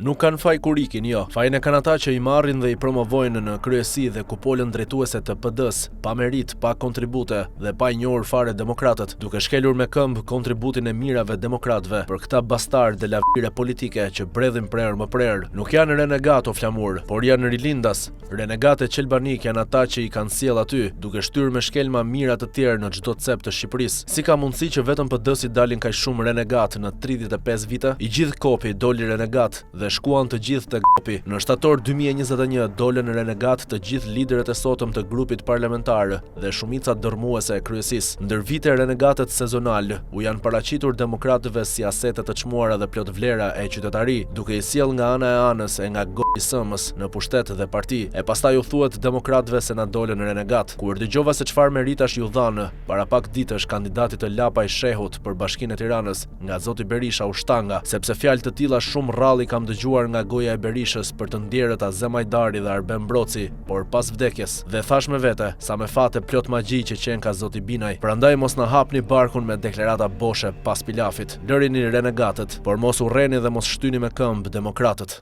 Nuk kanë faj kur ikin, jo. Fajin e kanë ata që i marrin dhe i promovojnë në kryesi dhe kupolën drejtuese të PD-së, pa meritë, pa kontribute dhe pa i njohur fare demokratët, duke shkelur me këmbë kontributin e mijërave demokratëve për këta bastardë dhe lavire politike që bredhin prerë më prerë. Nuk janë renegatë o Flamur, por janë rilindas. Renegatë e qelbanikë janë ata që i kanë sjellë aty, duke shtyrë me shkelma mijëra të tjerë në çdo cep të Shqipërisë. Si ka mundësi që vetëm PD-së i dalin kaq shumë renegatë në 35 vite? I gjithë kopi doli renegat dhe shkuan të gjithë te gopi. Në shtator 2021 dolën renegatë të gjithë liderët e sotëm të grupit parlamentar dhe shumica dërrmuese e kryesisë. Ndër vite renegatët sezonalë u janë paraqitur demokratëve si asete të çmuara dhe plot vlera e qytetari, duke i sjellë nga ana e anës e nga gopi i sëmës në pushtet dhe parti. E pastaj u thuhet demokratëve se na dolën renegatë. Kur dëgjova se çfarë meritash iu dhanë, para pak ditësh kandidatit të Lapaj Shehut për Bashkinë e Tiranës, nga zoti Berisha u shtanga, sepse fjalë të tilla shumë rrallë i kam dëgjuar nga goja e Berishës për të ndjerët Azem Hajdari dhe Arben Broci, por pas vdekjes. Dhe thashë me vete, sa me fat e plot magji që qenka zoti Binaj. Prandaj mos na hapni barkun me deklarata boshe pas pilafit. Lërini renegatët, por mos urreni dhe mos shtyni me këmbë demokratët.